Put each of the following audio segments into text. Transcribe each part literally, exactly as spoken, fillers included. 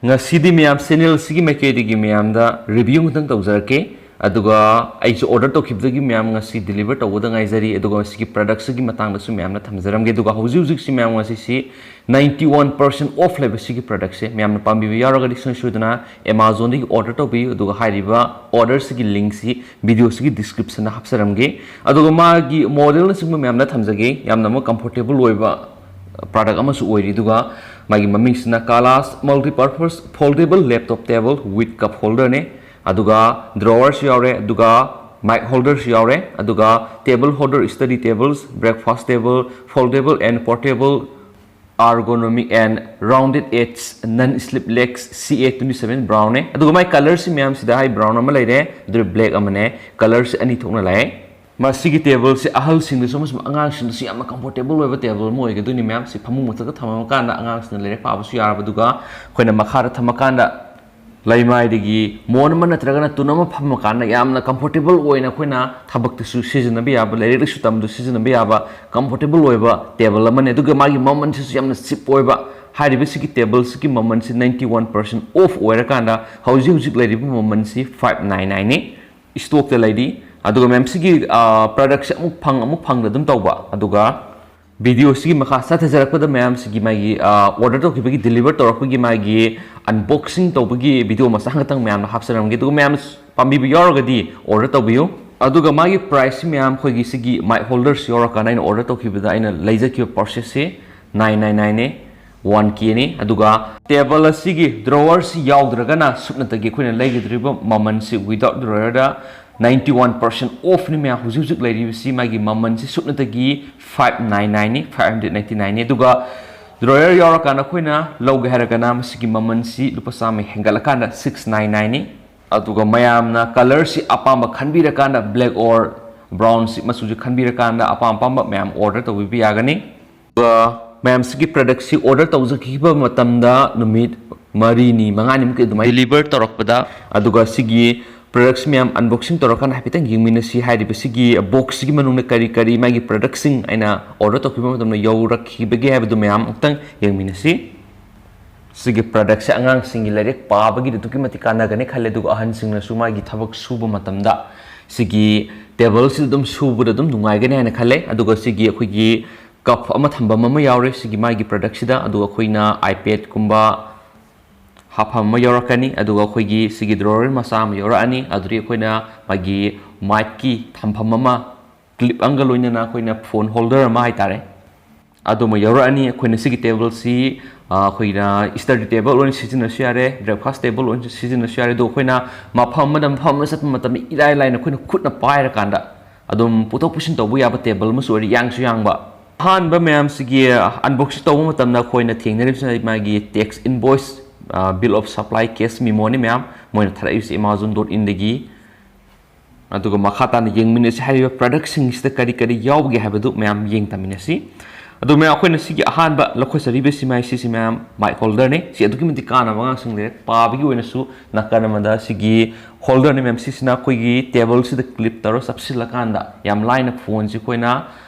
ꯉꯁꯤꯗꯤ ꯃꯌꯥꯝ ꯆꯦꯅꯦꯜꯁꯤꯒꯤ ꯃꯥꯏꯀꯩꯗꯒꯤ ꯃꯌꯥꯝꯗ ꯔꯤꯚ꯭ꯌꯨ ꯑꯃꯇꯪ ꯇꯧꯖꯔꯛꯀꯦ꯫ ꯑꯗꯨꯒ ꯑꯩꯁꯨ ꯑꯣꯔꯗꯔ ꯇꯧꯈꯤꯕꯗꯒꯤ ꯃꯌꯥꯝ ꯉꯁꯤ ꯗꯤꯂꯤꯚꯔ ꯇꯧꯕꯗ ꯉꯥꯏꯖꯔꯤ꯫ ꯑꯗꯨꯒ ꯃꯁꯤꯒꯤ ꯄ꯭ꯔꯗꯛꯁꯤꯒꯤ ꯃꯇꯥꯡꯗꯁꯨ ꯃꯌꯥꯝꯅ ꯊꯝꯖꯔꯝꯒꯦ꯫ ꯑꯗꯨꯒ ꯍꯧꯖꯤꯛ ꯍꯧꯖꯤꯛꯁꯤ ꯃꯌꯥꯝ ꯉꯁꯤꯁꯤ ꯅꯥꯏꯟꯇꯤ ꯋꯥꯟ ꯄꯥꯔꯁꯦꯟ ꯑꯣꯐ ꯂꯩꯕ ꯁꯤꯒꯤ ꯄ꯭ꯔꯗꯛꯁꯦ ꯃꯌꯥꯝꯅ ꯄꯥꯝꯕꯤꯕ ꯌꯥꯎꯔꯒꯗꯤ ꯁꯨꯡꯁꯣꯏ ꯁꯣꯏꯗꯅ ꯑꯦꯃꯥꯖꯣꯟꯗꯒꯤ ꯑꯣꯔꯗꯔ ꯇꯧꯕꯤꯌꯨ꯫ ꯑꯗꯨꯒ ꯍꯥꯏꯔꯤꯕ ꯑꯣꯔꯗꯔꯁꯤꯒꯤ ꯂꯤꯡꯁꯤ ꯚꯤꯗꯤꯑꯣꯁꯤꯒꯤ ꯗꯤꯁꯀ꯭ꯔꯤꯞꯁꯟꯗ ꯍꯥꯞꯆꯔꯝꯒꯦ꯫ ꯑꯗꯨꯒ ꯃꯥꯒꯤ ꯃꯣꯗꯦꯜꯅꯆꯤꯡꯕ ꯃꯌꯥꯝꯅ ꯊꯝꯖꯒꯦ꯫ ꯌꯥꯝꯅ ꯑꯃꯨꯛ ꯀꯝꯐꯣꯔꯇꯦꯕꯜ ꯑꯣꯏꯕ ꯄ꯭ꯔꯗꯛ ꯑꯃꯁꯨ ꯑꯣꯏꯔꯤ꯫ ꯑꯗꯨꯒ ꯃꯥꯒꯤ ꯃꯃꯤꯡꯁꯤꯅ ꯀꯥꯂꯥꯁ multipurpose foldable laptop table with ꯀꯞ ꯍꯣꯜꯗꯔꯅꯦ꯫ ꯑꯗꯨꯒ ꯗ꯭ꯔꯣꯋꯔꯁꯨ ꯌꯥꯎꯔꯦ, ꯑꯗꯨꯒ ꯃꯥꯏꯛ ꯍꯣꯜꯗꯔꯁꯨ ꯌꯥꯎꯔꯦ, ꯑꯗꯨꯒ table holder, study tables, breakfast table, foldable and portable, ergonomic and rounded edge, non slip legs, C A twenty seven brownꯅꯦ꯫ ꯑꯗꯨꯒ ꯃꯥꯏ ꯀꯂꯔꯁꯤ ꯃꯌꯥꯝꯁꯤꯗ ꯍꯥꯏ ꯕ꯭ꯔꯥꯎꯟ ꯑꯃ ꯂꯩꯔꯦ, ꯑꯗꯨꯒ ꯕ꯭ꯂꯦꯛ ꯑꯃꯅꯦ꯫ ꯀꯂꯔꯁꯤ ꯑꯅꯤ ꯊꯣꯛꯅ ꯂꯥꯛꯑꯦ꯫ ꯃꯁꯤꯒꯤ ꯇꯦꯕꯜꯁꯤ ꯑꯍꯜꯁꯤꯡꯗꯁꯨ ꯑꯃꯁꯨꯡ ꯑꯉꯥꯡꯁꯤꯡꯗꯁꯨ ꯌꯥꯝꯅ ꯀꯝꯐꯣꯔꯇꯦꯕꯜ ꯑꯣꯏꯕ ꯇꯦꯕꯜ ꯑꯃ ꯑꯣꯏꯒꯗꯣꯏꯅꯤ ꯃꯌꯥꯝ꯫ ꯁꯤ ꯐꯃꯨꯡ ꯃꯊꯛꯇ ꯊꯝꯃꯕ ꯀꯥꯟꯗ ꯑꯉꯥꯡꯁꯤꯡꯅ ꯂꯥꯏꯔꯤꯛ ꯄꯥꯕꯁꯨ ꯌꯥꯔꯕ, ꯑꯗꯨꯒ ꯑꯩꯈꯣꯏꯅ ꯃꯈꯥꯗ ꯊꯝꯃꯀꯥꯟꯗ ꯂꯩꯃꯥꯏꯗꯒꯤ ꯃꯣꯟ ꯑꯃ ꯅꯠꯇ꯭ꯔꯒꯅ ꯇꯨꯟ ꯑꯃ ꯐꯝꯃꯀꯥꯟꯗ ꯌꯥꯝꯅ ꯀꯝꯐꯣꯔꯇꯦꯕꯜ ꯑꯣꯏꯅ ꯑꯩꯈꯣꯏꯅ ꯊꯕꯛꯇꯁꯨ ꯁꯤꯖꯤꯟꯅꯕ ꯌꯥꯕ, ꯂꯥꯏꯔꯤꯛ ꯂꯥꯏꯁꯨ ꯇꯝꯕꯗ ꯁꯤꯖꯤꯟꯅꯕ ꯌꯥꯕ ꯀꯝꯐꯣꯔꯇꯦꯕꯜ ꯑꯣꯏꯕ ꯇꯦꯕꯜ ꯑꯃꯅꯤ꯫ ꯑꯗꯨꯒ ꯃꯥꯒꯤ ꯃꯃꯜꯁꯤꯁꯨ ꯌꯥꯝꯅ ꯆꯤꯞ ꯑꯣꯏꯕ꯫ ꯍꯥꯏꯔꯤꯕ ꯁꯤꯒꯤ ꯇꯦꯕꯜꯁꯤꯒꯤ ꯃꯃꯜꯁꯤ ꯅꯥꯏꯟꯇꯤ ꯋꯥꯟ ꯄꯥꯔꯁꯦꯟ ꯑꯣꯐ ꯑꯣꯏꯔꯀꯥꯟꯗ ꯍꯧꯖꯤꯛ ꯍꯧꯖꯤꯛ ꯂꯩꯔꯤꯕ ꯃꯃꯜꯁꯤ ꯐꯥꯏꯚ ꯅꯥꯏꯟ ꯅꯥꯏꯟꯅꯤ꯫ ꯏꯁꯇꯣꯛꯇ ꯂꯩꯔꯤ꯫ ꯑꯗꯨꯒ ꯃꯌꯥꯝ ꯁꯤꯒꯤ ꯄ꯭ꯔꯗꯛꯁꯦ ꯑꯃꯨꯛ ꯐꯪ ꯑꯃꯨꯛ ꯐꯪꯗ ꯑꯗꯨꯝ ꯇꯧꯕ꯫ ꯑꯗꯨꯒ ꯚꯤꯗꯤꯑꯣꯁꯤꯒꯤ ꯃꯈꯥ ꯆꯠꯊꯖꯔꯛꯄꯗ ꯃꯌꯥꯝꯁꯤꯒꯤ ꯃꯥꯒꯤ ꯑꯣꯔꯗꯔ ꯇꯧꯈꯤꯕꯒꯤ, ꯗꯤꯂꯤꯚꯔ ꯇꯧꯔꯛꯄꯒꯤ ꯃꯥꯒꯤ ꯑꯟꯕꯣꯛꯁꯤꯡ ꯇꯧꯕꯒꯤ ꯚꯤꯗꯤꯑꯣ ꯃꯆꯥ ꯈꯛꯇꯪ ꯃꯌꯥꯝꯅ ꯍꯥꯞꯆꯔꯝꯒꯦ꯫ ꯑꯗꯨꯒ ꯃꯌꯥꯝ ꯄꯥꯝꯕꯤꯕ ꯌꯥꯎꯔꯒꯗꯤ ꯑꯣꯔꯗꯔ ꯇꯧꯕꯤꯌꯨ꯫ ꯑꯗꯨꯒ ꯃꯥꯒꯤ ꯄ꯭ꯔꯥꯏꯁꯁꯤ ꯃꯌꯥꯝ ꯑꯩꯈꯣꯏꯒꯤ ꯁꯤꯒꯤ ꯃꯥꯏꯛ ꯍꯣꯜꯗꯔꯁꯤ ꯌꯥꯎꯔꯀꯥꯟꯗ ꯑꯩꯅ ꯑꯣꯔꯗꯔ ꯇꯧꯈꯤꯕꯗ ꯑꯩꯅ ꯂꯩꯖꯈꯤꯕ ꯄꯔꯆꯦꯁꯁꯤ ꯅꯥꯏꯟ ꯅꯥꯏꯟ ꯅꯥꯏꯟꯅꯤ, ꯋꯥꯟ ꯀꯦꯅꯤ꯫ ꯑꯗꯨꯒ ꯇꯦꯕꯜ ꯑꯁꯤꯒꯤ ꯗ꯭ꯔꯣꯋꯔꯁꯤ ꯌꯥꯎꯗ꯭ꯔꯒꯅ ꯁꯨꯞꯅꯇꯒꯤ ꯑꯩꯈꯣꯏꯅ ꯂꯩꯒꯗꯧꯔꯤꯕ ꯃꯃꯜꯁꯤ without drawer ꯗ ꯅꯥꯏꯟꯇꯤ ꯋꯥꯟ ꯄꯥꯔꯁꯦꯟ ꯑꯣꯐꯅꯤ ꯃꯌꯥꯝ꯫ ꯍꯧꯖꯤꯛ ꯍꯧꯖꯤꯛ ꯂꯩꯔꯤꯕꯁꯤ ꯃꯥꯒꯤ ꯃꯃꯜꯁꯤ ꯁꯨꯞꯅꯇꯒꯤ ꯐꯥꯏꯚ ꯅꯥꯏꯟ ꯅꯥꯏꯟꯅꯤ, ꯐꯥꯏꯚ ꯍꯟꯗ꯭ꯔꯦꯠ ꯅꯥꯏꯟꯇꯤ ꯅꯥꯏꯟꯅꯤ꯫ ꯑꯗꯨꯒ ꯗ꯭ꯔꯣꯌꯔ ꯌꯥꯎꯔꯀꯥꯟꯗ ꯑꯩꯈꯣꯏꯅ ꯂꯧꯒꯦ ꯍꯥꯏꯔꯒꯅ ꯃꯁꯤꯒꯤ ꯃꯃꯜꯁꯤ ꯂꯨꯄꯥ ꯆꯥꯝꯃ ꯍꯦꯟꯒꯠꯂꯀꯥꯟꯗ ꯁꯤꯛꯁ ꯅꯥꯏꯟ ꯅꯥꯏꯟꯅꯤ꯫ ꯑꯗꯨꯒ ꯃꯌꯥꯝꯅ ꯀꯂꯔꯁꯤ ꯑꯄꯥꯝꯕ ꯈꯟꯕꯤꯔꯀꯥꯟꯗ black or brown ꯁꯤ ꯃꯆꯨꯁꯤ ꯈꯟꯕꯤꯔꯀꯥꯟꯗ ꯑꯄꯥꯝ ꯑꯄꯥꯝꯕ ꯃꯌꯥꯝ ꯑꯣꯔꯗꯔ ꯇꯧꯕꯤꯕ ꯌꯥꯒꯅꯤ꯫ ꯑꯗꯨꯒ ꯃꯌꯥꯝꯁꯤꯒꯤ ꯄ꯭ꯔꯗꯛꯁꯤ ꯑꯣꯔꯗꯔ ꯇꯧꯖꯈꯤꯕ ꯃꯇꯝꯗ ꯅꯨꯃꯤꯠ ꯃꯔꯤꯅꯤ ꯃꯉꯥꯅꯤꯃꯨꯛꯀꯤ ꯑꯗꯨꯃꯥꯏꯅ ꯗꯤꯂꯤꯚꯔ ꯇꯧꯔꯛꯄꯗ, ꯑꯗꯨꯒ ꯁꯤꯒꯤ ꯄ꯭ꯔꯗꯛꯁꯤ ꯃꯌꯥꯝ ꯑꯟꯕꯣꯛꯁꯤꯡ ꯇꯧꯔꯀꯥꯟꯗ ꯍꯥꯏꯐꯦꯠꯇꯪ ꯌꯦꯡꯃꯤꯟꯅꯁꯤ꯫ ꯍꯥꯏꯔꯤꯕ ꯁꯤꯒꯤ ꯕꯣꯛꯁꯁꯤꯒꯤ ꯃꯅꯨꯡꯗ ꯀꯔꯤ ꯀꯔꯤ ꯃꯥꯒꯤ ꯄ꯭ꯔꯗꯛꯁꯤꯡ ꯑꯩꯅ ꯑꯣꯔꯗꯔ ꯇꯧꯈꯤꯕ ꯃꯇꯝꯗ ꯌꯧꯔꯛꯈꯤꯕꯒꯦ ꯍꯥꯏꯕꯗꯨ ꯃꯌꯥꯝ ꯑꯃꯨꯛꯇꯪ ꯌꯦꯡꯃꯤꯟꯅꯁꯤ꯫ ꯁꯤꯒꯤ ꯄ꯭ꯔꯗꯛꯁꯦ ꯑꯉꯥꯡꯁꯤꯡꯒꯤ ꯂꯥꯏꯔꯤꯛ ꯄꯥꯕꯒꯤꯗꯤ ꯑꯗꯨꯛꯀꯤ ꯃꯇꯤꯛ ꯀꯥꯟꯅꯒꯅꯤ ꯈꯜꯂꯦ, ꯑꯗꯨꯒ ꯑꯍꯟꯁꯤꯡꯅꯁꯨ ꯃꯥꯒꯤ ꯊꯕꯛ ꯁꯨꯕ ꯃꯇꯝꯗ ꯁꯤꯒꯤ ꯇꯦꯕꯜꯁꯤꯗ ꯑꯗꯨꯝ ꯁꯨꯕꯗ ꯑꯗꯨꯝ ꯅꯨꯡꯉꯥꯏꯒꯅꯤ ꯍꯥꯏꯅ ꯈꯜꯂꯦ꯫ ꯑꯗꯨꯒ ꯁꯤꯒꯤ ꯑꯩꯈꯣꯏꯒꯤ ꯀꯞ ꯑꯃ ꯊꯝꯐꯝ ꯑꯃ ꯌꯥꯎꯔꯦ ꯁꯤꯒꯤ ꯃꯥꯒꯤ ꯄ꯭ꯔꯗꯛꯁꯤꯗ꯫ ꯑꯗꯨꯒ ꯑꯩꯈꯣꯏꯅ iPad ꯀꯨꯝꯕ ꯍꯥꯞꯐꯝ ꯑꯃ ꯌꯥꯎꯔꯛꯀꯅꯤ꯫ ꯑꯗꯨꯒ ꯑꯩꯈꯣꯏꯒꯤ ꯁꯤꯒꯤ ꯗ꯭ꯔꯣꯋꯔ ꯃꯆꯥ ꯑꯃ ꯌꯥꯎꯔꯛꯑꯅꯤ꯫ ꯑꯗꯨꯗꯒꯤ ꯑꯩꯈꯣꯏꯅ ꯃꯥꯒꯤ ꯃꯥꯏꯛꯀꯤ ꯊꯝꯐꯝ ꯑꯃ, ꯀ꯭ꯂꯤꯞ ꯑꯃꯒ ꯂꯣꯏꯅꯅ ꯑꯩꯈꯣꯏꯅ ꯐꯣꯟ ꯍꯣꯜꯗꯔ ꯑꯃ ꯍꯥꯏꯇꯥꯔꯦ, ꯑꯗꯨꯃ ꯌꯥꯎꯔꯛꯑꯅꯤ꯫ ꯑꯩꯈꯣꯏꯅ ꯁꯤꯒꯤ ꯇꯦꯕꯜꯁꯤ, ꯑ, ꯑꯩꯈꯣꯏꯅ ꯁ꯭ꯇꯗꯤ ꯇꯦꯕꯜ ꯑꯣꯏꯅ ꯁꯤꯖꯤꯟꯅꯁꯨ ꯌꯥꯔꯦ, ꯕ꯭ꯔꯦꯛꯐꯥꯁ ꯇꯦꯕꯜ ꯑꯣꯏꯅ ꯁꯤꯖꯤꯟꯅꯁꯨ ꯌꯥꯔꯦ꯫ ꯑꯗꯣ ꯑꯩꯈꯣꯏꯅ ꯃꯐꯝ ꯑꯃꯗ ꯃꯐꯝ ꯑꯃꯗ ꯆꯠꯄ ꯃꯇꯝꯗ ꯏꯔꯥꯏ ꯂꯥꯏꯅ ꯑꯩꯈꯣꯏꯅ ꯈꯨꯠꯅ ꯄꯥꯏꯔꯀꯥꯟꯗ ꯑꯗꯨꯝ ꯄꯨꯊꯣꯛ ꯄꯨꯁꯤꯟ ꯇꯧꯕ ꯌꯥꯕ ꯇꯦꯕꯜ ꯑꯃꯁꯨ ꯑꯣꯏꯔꯦ, ꯌꯥꯡꯁꯨ ꯌꯥꯡꯕ꯫ ꯑꯍꯥꯟꯕ ꯃꯌꯥꯝꯁꯤꯒꯤ ꯑꯟꯕꯣꯛꯁꯤꯡ ꯇꯧꯕ ꯃꯇꯝꯗ ꯑꯩꯈꯣꯏꯅ ꯊꯦꯡꯅꯔꯤꯕꯁꯤꯅ ꯃꯥꯒꯤ tax invoice, bill of supply, cash ꯃꯤꯃꯣꯅꯤ ꯃꯌꯥꯝ꯫ ꯃꯣꯏꯅ ꯊꯥꯔꯛꯏꯕꯁꯤ ꯑꯦꯃꯥꯖꯣꯟ ꯗꯣꯠ ꯏꯟꯗꯒꯤ꯫ ꯑꯗꯨꯒ ꯃꯈꯥ ꯇꯥꯅ ꯌꯦꯡꯃꯤꯟꯅꯁꯤ, ꯍꯥꯏꯔꯤꯕ ꯄ꯭ꯔꯗꯛꯁꯤꯡꯁꯤꯗ ꯀꯔꯤ ꯀꯔꯤ ꯌꯥꯎꯕꯒꯦ ꯍꯥꯏꯕꯗꯨ ꯃꯌꯥꯝ ꯌꯦꯡ ꯇꯝꯃꯤꯟꯅꯁꯤ꯫ ꯑꯗꯨ ꯃꯌꯥꯝ, ꯑꯩꯈꯣꯏꯅ ꯁꯤꯒꯤ ꯑꯍꯥꯟꯕ ꯂꯧꯈꯠꯆꯔꯤꯕꯁꯤ ꯃꯥꯏ ꯁꯤꯁꯤ ꯃꯌꯥꯝ ꯃꯥꯏꯛ ꯍꯣꯜꯗꯔꯅꯤ꯫ ꯁꯤ ꯑꯗꯨꯛꯀꯤ ꯃꯇꯤꯛ ꯀꯥꯟꯅꯕ ꯑꯉꯥꯡꯁꯤꯡ ꯂꯥꯏꯔꯤꯛ ꯄꯥꯕꯒꯤ ꯑꯣꯏꯅꯁꯨ꯫ ꯅꯥꯀꯟ ꯑꯃꯗ ꯁꯤꯒꯤ ꯍꯣꯜꯗꯔꯅꯤ ꯃꯌꯥꯝ, ꯁꯤꯁꯤꯅ ꯑꯩꯈꯣꯏꯒꯤ ꯇꯦꯕꯜꯁꯤꯗ ꯀ꯭ꯂꯤꯞ ꯇꯧꯔ ꯆꯞꯁꯤꯜꯂꯀꯥꯟꯗ ꯌꯥꯝ ꯂꯥꯏꯅ ꯐꯣꯟꯁꯤ ꯑꯩꯈꯣꯏꯅ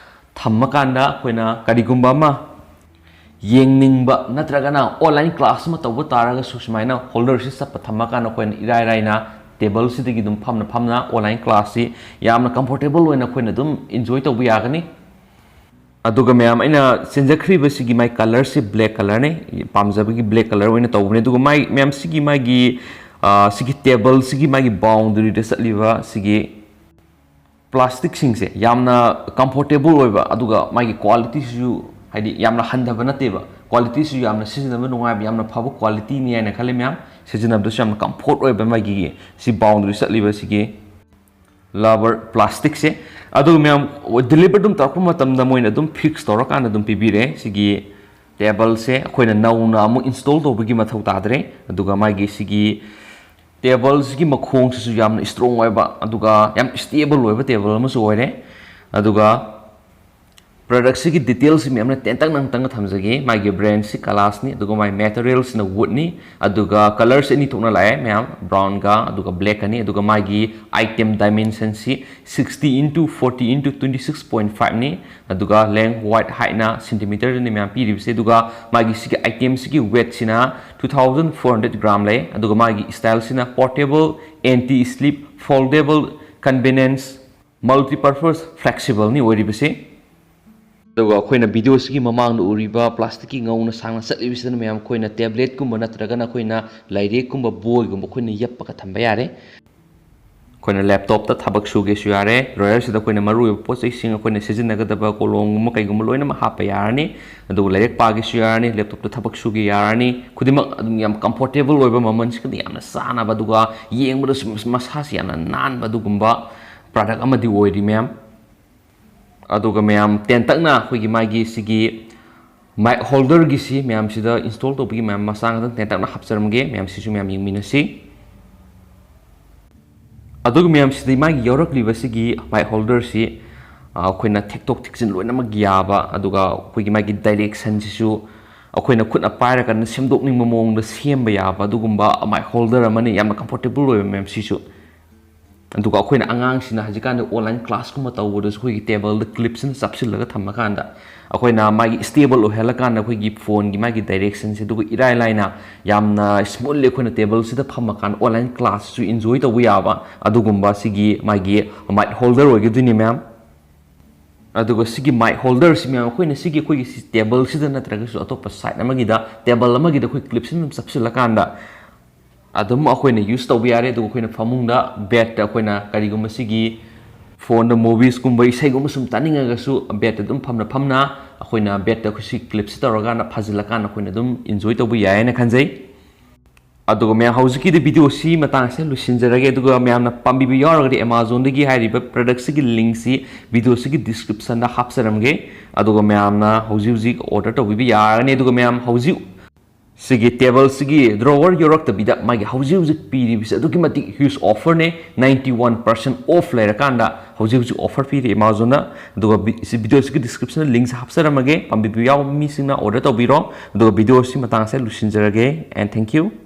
ꯊꯝꯃꯀꯥꯟꯗ ꯑꯩꯈꯣꯏꯅ ꯀꯔꯤꯒꯨꯝꯕ ꯑꯃ ꯌꯦꯡꯅꯤꯡꯕ ꯅꯠꯇ꯭ꯔꯒꯅ ꯑꯣꯟꯂꯥꯏꯟ ꯀ꯭ꯂꯥꯁ ꯑꯃ ꯇꯧꯕ ꯇꯥꯔꯒꯁꯨ ꯁꯨꯃꯥꯏꯅ ꯍꯣꯜꯗꯔꯁꯤ ꯆꯞꯄ ꯊꯝꯃꯀꯥꯟꯗ ꯑꯩꯈꯣꯏꯅ ꯏꯔꯥꯏ ꯂꯥꯏꯅ ꯇꯦꯕꯜꯁꯤꯗꯒꯤ ꯑꯗꯨꯝ ꯐꯝꯅ ꯐꯝꯅ ꯑꯣꯟꯂꯥꯏꯟ ꯀ꯭ꯂꯥꯁꯁꯤ ꯌꯥꯝꯅ ꯀꯝꯐꯣꯔꯇꯦꯕꯜ ꯑꯣꯏꯅ ꯑꯩꯈꯣꯏꯅ ꯑꯗꯨꯝ ꯏꯟꯖꯣꯏ ꯇꯧꯕ ꯌꯥꯒꯅꯤ꯫ ꯑꯗꯨꯒ ꯃꯌꯥꯝ, ꯑꯩꯅ ꯆꯦꯟꯖꯈ꯭ꯔꯤꯕꯁꯤꯒꯤ ꯃꯥꯏ ꯀꯂꯔꯁꯤ ꯕ꯭ꯂꯦꯛ ꯀꯂꯔꯅꯤ, ꯄꯥꯝꯖꯕꯒꯤ ꯕ꯭ꯂꯦꯛ ꯀꯂꯔ ꯑꯣꯏꯅ ꯇꯧꯕꯅꯦ꯫ ꯑꯗꯨꯒ ꯃꯥꯏ ꯃꯌꯥꯝ ꯁꯤꯒꯤ ꯃꯥꯒꯤ, ꯑ, ꯁꯤꯒꯤ ꯇꯦꯕꯜꯁꯤꯒꯤ ꯃꯥꯒꯤ ꯕꯥꯎꯟꯗꯔꯤꯗ ꯆꯠꯂꯤꯕ ꯁꯤꯒꯤ ꯄ꯭ꯂꯥꯁꯇꯤꯛꯁꯤꯡꯁꯦ ꯌꯥꯝꯅ ꯀꯝꯐꯣꯔꯇꯦꯕꯜ ꯑꯣꯏꯕ, ꯑꯗꯨꯒ ꯃꯥꯒꯤ ꯀ꯭ꯋꯥꯂꯤꯇꯤꯁꯤꯁꯨ, ꯍꯥꯏꯗꯤ, ꯌꯥꯝꯅ ꯍꯟꯊꯕ ꯅꯠꯇꯦꯕ, ꯀ꯭ꯋꯥꯂꯤꯇꯤꯁꯨ ꯌꯥꯝꯅ ꯁꯤꯖꯤꯟꯅꯕ ꯅꯨꯡꯉꯥꯏꯕ, ꯌꯥꯝꯅ ꯐꯕ ꯀ꯭ꯋꯥꯂꯤꯇꯤꯅꯤ ꯍꯥꯏꯅ ꯈꯜꯂꯤ ꯃꯌꯥꯝ꯫ ꯁꯤꯖꯤꯟꯅꯕꯗꯁꯨ ꯌꯥꯝꯅ ꯀꯝꯐꯣꯔꯠ ꯑꯣꯏꯕ ꯃꯥꯒꯤ ꯁꯤ ꯕꯥꯎꯟꯗꯔꯤ ꯆꯠꯂꯤꯕ ꯁꯤꯒꯤ ꯂꯕꯔ ꯄ꯭ꯂꯥꯁꯇꯤꯛꯁꯦ꯫ ꯑꯗꯨꯒ ꯃꯌꯥꯝ, ꯗꯤꯂꯤꯚꯔ ꯑꯗꯨꯝ ꯇꯧꯔꯛꯄ ꯃꯇꯝꯗ ꯃꯣꯏꯅ ꯑꯗꯨꯝ ꯐꯤꯛꯁ ꯇꯧꯔꯀꯥꯟꯗ ꯑꯗꯨꯝ ꯄꯤꯕꯤꯔꯦ꯫ ꯁꯤꯒꯤ ꯇꯦꯕꯜꯁꯦ ꯑꯩꯈꯣꯏꯅ ꯅꯧꯅ ꯑꯃꯨꯛ ꯏꯟꯁꯇꯣꯜ ꯇꯧꯕꯒꯤ ꯃꯊꯧ ꯇꯥꯗ꯭ꯔꯦ꯫ ꯑꯗꯨꯒ ꯃꯥꯒꯤ ꯁꯤꯒꯤ ꯇꯦꯕꯜꯁꯤꯒꯤ ꯃꯈꯣꯡꯁꯤꯁꯨ ꯌꯥꯝꯅ ꯏꯁꯇ꯭ꯔꯣꯡ ꯑꯣꯏꯕ, ꯑꯗꯨꯒ ꯌꯥꯝ ꯁ꯭ꯇꯦꯕꯜ ꯑꯣꯏꯕ ꯇꯦꯕꯜ ꯑꯃꯁꯨ ꯑꯣꯏꯔꯦ꯫ ꯑꯗꯨꯒ ꯄ꯭ꯔꯗꯛꯁꯤꯒꯤ ꯗꯤꯇꯦꯜꯁꯤ ꯃꯌꯥꯝꯅ ꯇꯦꯟꯇꯛꯅ ꯑꯃꯨꯛꯇꯪꯒ ꯊꯝꯖꯒꯦ꯫ ꯃꯥꯒꯤ ꯕ꯭ꯔꯦꯟꯁꯤ ꯀꯂꯥꯁꯅꯤ, ꯑꯗꯨꯒ ꯃꯥꯒꯤ ꯃꯦꯇꯔꯤꯌꯦꯜꯁꯤꯅ ꯋꯨꯗꯅꯤ, ꯑꯗꯨꯒ ꯀꯂꯔꯁꯤ ꯑꯅꯤ ꯊꯣꯛꯅ ꯂꯥꯛꯑꯦ ꯃꯌꯥꯝ, ꯕ꯭ꯔꯥꯎꯟꯒ ꯑꯗꯨꯒ ꯕ꯭ꯂꯦꯛꯀꯅꯤ꯫ ꯑꯗꯨꯒ ꯃꯥꯒꯤ item ꯗꯥꯏꯃꯦꯟꯁꯟꯁꯤ sixty into forty into twenty six point five ꯅꯤ꯫ ꯑꯗꯨꯒ ꯂꯦꯡ ꯋꯥꯏꯠ ꯍꯥꯏꯠꯅ ꯁꯦꯟꯇꯤꯃꯤꯇꯔꯗꯅꯤ ꯃꯌꯥꯝ ꯄꯤꯔꯤꯕꯁꯦ꯫ ꯑꯗꯨꯒ ꯃꯥꯒꯤ ꯁꯤꯒꯤ ꯑꯥꯏꯇꯦꯝꯁꯤꯒꯤ ꯋꯦꯠꯁꯤꯅ two thousand four hundred gram ꯂꯩ꯫ ꯑꯗꯨꯒ ꯃꯥꯒꯤ ꯁ꯭ꯇꯥꯏꯜꯁꯤꯅ portable, anti slip, foldable, convenience, multipurpose, flexible ꯅꯤ ꯑꯣꯏꯔꯤꯕꯁꯦ꯫ ꯑꯗꯨꯒ ꯑꯩꯈꯣꯏꯅ ꯚꯤꯗꯤꯑꯣꯁꯤꯒꯤ ꯃꯃꯥꯡꯗ ꯎꯔꯤꯕ ꯄ꯭ꯂꯥꯁꯇꯤꯛꯀꯤ ꯉꯧꯅ ꯁꯥꯡꯅ ꯆꯠꯂꯤꯕꯁꯤꯗꯅ ꯃꯌꯥꯝ ꯑꯩꯈꯣꯏꯅ ꯇꯦꯕ꯭ꯂꯦꯠꯀꯨꯝꯕ ꯅꯠꯇ꯭ꯔꯒꯅ ꯑꯩꯈꯣꯏꯅ ꯂꯥꯏꯔꯤꯛꯀꯨꯝꯕ, ꯕꯣꯏꯒꯨꯝꯕ ꯑꯩꯈꯣꯏꯅ ꯌꯦꯞꯄꯒ ꯊꯝꯕ ꯌꯥꯔꯦ꯫ ꯑꯩꯈꯣꯏꯅ ꯂꯦꯞꯇꯣꯞꯇ ꯊꯕꯛ ꯁꯨꯒꯦꯁꯨ ꯌꯥꯔꯦ꯫ ꯗ꯭ꯔꯣꯌꯔꯁꯤꯗ ꯑꯩꯈꯣꯏꯅ ꯃꯔꯨꯑꯣꯏꯕ ꯄꯣꯠ ꯆꯩꯁꯤꯡ, ꯑꯩꯈꯣꯏꯅ ꯁꯤꯖꯤꯟꯅꯒꯗꯕ ꯀꯣꯂꯣꯝꯒꯨꯝꯕ ꯀꯩꯒꯨꯝꯕ ꯂꯣꯏꯅꯃꯛ ꯍꯥꯞꯄ ꯌꯥꯔꯅꯤ꯫ ꯑꯗꯨꯒ ꯂꯥꯏꯔꯤꯛ ꯄꯥꯒꯦꯁꯨ ꯌꯥꯔꯅꯤ, ꯂꯦꯞꯇꯣꯞꯇ ꯊꯕꯛ ꯁꯨꯒꯦ ꯌꯥꯔꯅꯤ꯫ ꯈꯨꯗꯤꯡꯃꯛ ꯑꯗꯨꯝ ꯌꯥꯝ ꯀꯝꯐꯣꯔꯇꯦꯕꯜ ꯑꯣꯏꯕ, ꯃꯃꯜꯁꯤꯒꯗꯤ ꯌꯥꯝꯅ ꯆꯥꯟꯅꯕ, ꯑꯗꯨꯒ ꯌꯦꯡꯕꯗꯁꯨ ꯃꯁꯥꯁꯤ ꯌꯥꯝꯅ ꯅꯥꯟꯕ ꯑꯗꯨꯒꯨꯝꯕ ꯄ꯭ꯔꯗꯛ ꯑꯃꯗꯤ ꯑꯣꯏꯔꯤ ꯃꯌꯥꯝ꯫ ꯑꯗꯨꯒ ꯃꯌꯥꯝ, ꯇꯦꯟꯇꯛꯅ ꯑꯩꯈꯣꯏꯒꯤ ꯃꯥꯒꯤ ꯁꯤꯒꯤ ꯃꯥꯏꯛ ꯍꯣꯜꯗꯔꯒꯤꯁꯤ ꯃꯌꯥꯝꯁꯤꯗ ꯏꯟꯁꯇꯣꯜ ꯇꯧꯕꯒꯤ ꯃꯌꯥꯝ ꯃꯆꯥ ꯈꯛꯇꯪ ꯇꯦꯟꯇꯛꯅ ꯍꯥꯞꯆꯔꯝꯒꯦ꯫ ꯃꯌꯥꯝꯁꯤꯁꯨ ꯃꯌꯥꯝ ꯌꯦꯡꯃꯤꯟꯅꯁꯤ꯫ ꯑꯗꯨꯒ ꯃꯌꯥꯝꯁꯤꯗꯤ ꯃꯥꯒꯤ ꯌꯥꯎꯔꯛꯂꯤꯕ ꯁꯤꯒꯤ ꯃꯥꯏꯛ ꯍꯣꯜꯗꯔꯁꯤ, ꯑ, ꯑꯩꯈꯣꯏꯅ ꯊꯦꯛꯇꯣꯛ ꯊꯦꯛꯆꯤꯟ ꯂꯣꯏꯅꯃꯛ ꯌꯥꯕ, ꯑꯗꯨꯒ ꯑꯩꯈꯣꯏꯒꯤ ꯃꯥꯒꯤ ꯗꯥꯏꯔꯦꯛꯁꯟꯁꯤꯁꯨ ꯑꯩꯈꯣꯏꯅ ꯈꯨꯠꯅ ꯄꯥꯏꯔꯀꯥꯟꯗ ꯁꯦꯝꯗꯣꯛꯅꯤꯡꯕ ꯃꯑꯣꯡꯗ ꯁꯦꯝꯕ ꯌꯥꯕ ꯑꯗꯨꯒꯨꯝꯕ ꯃꯥꯏꯛ ꯍꯣꯜꯗꯔ ꯑꯃꯅꯤ꯫ ꯌꯥꯝꯅ ꯀꯝꯐꯣꯔꯇꯦꯕꯜ ꯑꯣꯏꯕ ꯃꯌꯥꯝꯁꯤꯁꯨ꯫ ꯑꯗꯨꯒ ꯑꯩꯈꯣꯏꯅ ꯑꯉꯥꯡꯁꯤꯡꯅ ꯍꯧꯖꯤꯛꯀꯥꯟꯗꯤ ꯑꯣꯟꯂꯥꯏꯟ ꯀ꯭ꯂꯥꯁꯀꯨꯝꯕ ꯇꯧꯕꯗꯁꯨ ꯑꯩꯈꯣꯏꯒꯤ ꯇꯦꯕꯜꯗ ꯀ꯭ꯂꯤꯞꯁꯤꯅ ꯆꯞꯁꯤꯜꯂꯒ ꯊꯝꯃꯀꯥꯟꯗ ꯑꯩꯈꯣꯏꯅ ꯃꯥꯒꯤ ꯁ꯭ꯇꯦꯕꯜ ꯑꯣꯏꯍꯜꯂꯀꯥꯟꯗ ꯑꯩꯈꯣꯏꯒꯤ ꯐꯣꯟꯒꯤ ꯃꯥꯒꯤ ꯗꯥꯏꯔꯦꯛꯁꯟꯁꯦ ꯑꯗꯨꯒ ꯏꯔꯥꯏ ꯂꯥꯏꯅ ꯌꯥꯝꯅ ꯁ꯭ꯃꯨꯠꯂꯤ ꯑꯩꯈꯣꯏꯅ ꯇꯦꯕꯜꯁꯤꯗ ꯐꯝꯃꯀꯥꯟꯗ ꯑꯣꯟꯂꯥꯏꯟ ꯀ꯭ꯂꯥꯁꯁꯨ ꯏꯟꯖꯣꯏ ꯇꯧꯕ ꯌꯥꯕ ꯑꯗꯨꯒꯨꯝꯕ ꯁꯤꯒꯤ ꯃꯥꯒꯤ ꯃꯥꯏꯛ ꯍꯣꯜꯗꯔ ꯑꯣꯏꯒꯗꯣꯏꯅꯤ ꯃꯌꯥꯝ꯫ ꯑꯗꯨꯒ ꯁꯤꯒꯤ ꯃꯥꯏꯛ ꯍꯣꯜꯗꯔꯁꯤ ꯃꯌꯥꯝ ꯑꯩꯈꯣꯏꯅ ꯁꯤꯒꯤ ꯑꯩꯈꯣꯏꯒꯤ ꯁꯤ ꯇꯦꯕꯜꯁꯤꯗ ꯅꯠꯇ꯭ꯔꯒꯁꯨ ꯑꯇꯣꯞꯄ ꯁꯥꯏꯠ ꯑꯃꯒꯤꯗ, ꯇꯦꯕꯜ ꯑꯃꯒꯤꯗ ꯑꯩꯈꯣꯏ ꯀ꯭ꯂꯤꯞꯁꯤꯅ ꯑꯗꯨꯝ ꯆꯞꯁꯤꯜꯂꯀꯥꯟꯗ ꯑꯗꯨꯝ ꯑꯩꯈꯣꯏꯅ ꯌꯨꯁ ꯇꯧꯕ ꯌꯥꯔꯦ꯫ ꯑꯗꯨꯒ ꯑꯩꯈꯣꯏꯅ ꯐꯃꯨꯡꯗ, ꯕꯦꯗꯇ ꯑꯩꯈꯣꯏꯅ ꯀꯔꯤꯒꯨꯝꯕ ꯁꯤꯒꯤ ꯐꯣꯟꯗ ꯃꯨꯚꯤꯁꯀꯨꯝꯕ, ꯏꯁꯩꯒꯨꯝꯕ ꯁꯨꯝ ꯇꯥꯅꯤꯡꯉꯒꯁꯨ ꯕꯦꯗꯇ ꯑꯗꯨꯝ ꯐꯝꯅ ꯐꯝꯅ ꯑꯩꯈꯣꯏꯅ ꯕꯦꯗꯇ ꯑꯩꯈꯣꯏ ꯁꯤ ꯀ꯭ꯂꯤꯞꯁꯤ ꯇꯧꯔꯀꯥꯟꯗ ꯐꯥꯖꯤꯜꯂꯀꯥꯟꯗ ꯑꯩꯈꯣꯏꯅ ꯑꯗꯨꯝ ꯏꯟꯖꯣꯏ ꯇꯧꯕ ꯌꯥꯏ ꯍꯥꯏꯅ ꯈꯟꯖꯩ꯫ ꯑꯗꯨꯒ ꯃꯌꯥꯝ, ꯍꯧꯖꯤꯛꯀꯤꯗꯤ ꯚꯤꯗꯤꯑꯣꯁꯤ ꯃꯇꯥꯡꯁꯦ ꯂꯣꯏꯁꯤꯟꯖꯔꯒꯦ꯫ ꯑꯗꯨꯒ ꯃꯌꯥꯝꯅ ꯄꯥꯝꯕꯤꯕ ꯌꯥꯎꯔꯒꯗꯤ Amazonꯗꯒꯤ ꯍꯥꯏꯔꯤꯕ ꯄ꯭ꯔꯗꯛꯁꯤꯒꯤ ꯂꯤꯡꯁꯤ ꯚꯤꯗꯤꯑꯣꯁꯤꯒꯤ ꯗꯤꯁꯀ꯭ꯔꯤꯞꯁꯟꯗ ꯍꯥꯞꯆꯔꯝꯒꯦ꯫ ꯑꯗꯨꯒ ꯃꯌꯥꯝꯅ ꯍꯧꯖꯤꯛ ꯍꯧꯖꯤꯛ ꯑꯣꯔꯗꯔ ꯇꯧꯕꯤꯕ ꯌꯥꯔꯒꯅꯤ꯫ ꯑꯗꯨꯒ ꯃꯌꯥꯝ, ꯍꯧꯖꯤꯛ ꯁꯤꯒꯤ ꯇꯦꯕꯜꯁꯤꯒꯤ ꯗ꯭ꯔꯣꯋꯔ ꯌꯧꯔꯛꯇꯕꯤꯗ ꯃꯥꯒꯤ ꯍꯧꯖꯤꯛ ꯍꯧꯖꯤꯛ ꯄꯤꯔꯤꯕꯁꯤ ꯑꯗꯨꯛꯀꯤ ꯃꯇꯤꯛ huge offer ꯅꯦ꯫ Ninety one percent off ꯂꯩꯔꯀꯥꯟꯗ ꯍꯧꯖꯤꯛ ꯍꯧꯖꯤꯛ offer ꯄꯤꯔꯤ Amazon ꯅ꯫ ꯑꯗꯨꯒ ꯚꯤꯗꯤꯑꯣꯁꯤꯒꯤ description ꯗ link ꯁꯦ ꯍꯥꯞꯆꯔꯝꯃꯒꯦ, ꯄꯥꯝꯕꯤꯕ ꯌꯥꯎꯕ ꯃꯤꯁꯤꯡꯅ order ꯇꯧꯕꯤꯔꯣ꯫ ꯑꯗꯨꯒ ꯚꯤꯗꯤꯑꯣꯁꯤ ꯃꯇꯥꯡꯁꯦ ꯂꯣꯏꯁꯤꯟꯖꯔꯒꯦ, and thank you꯫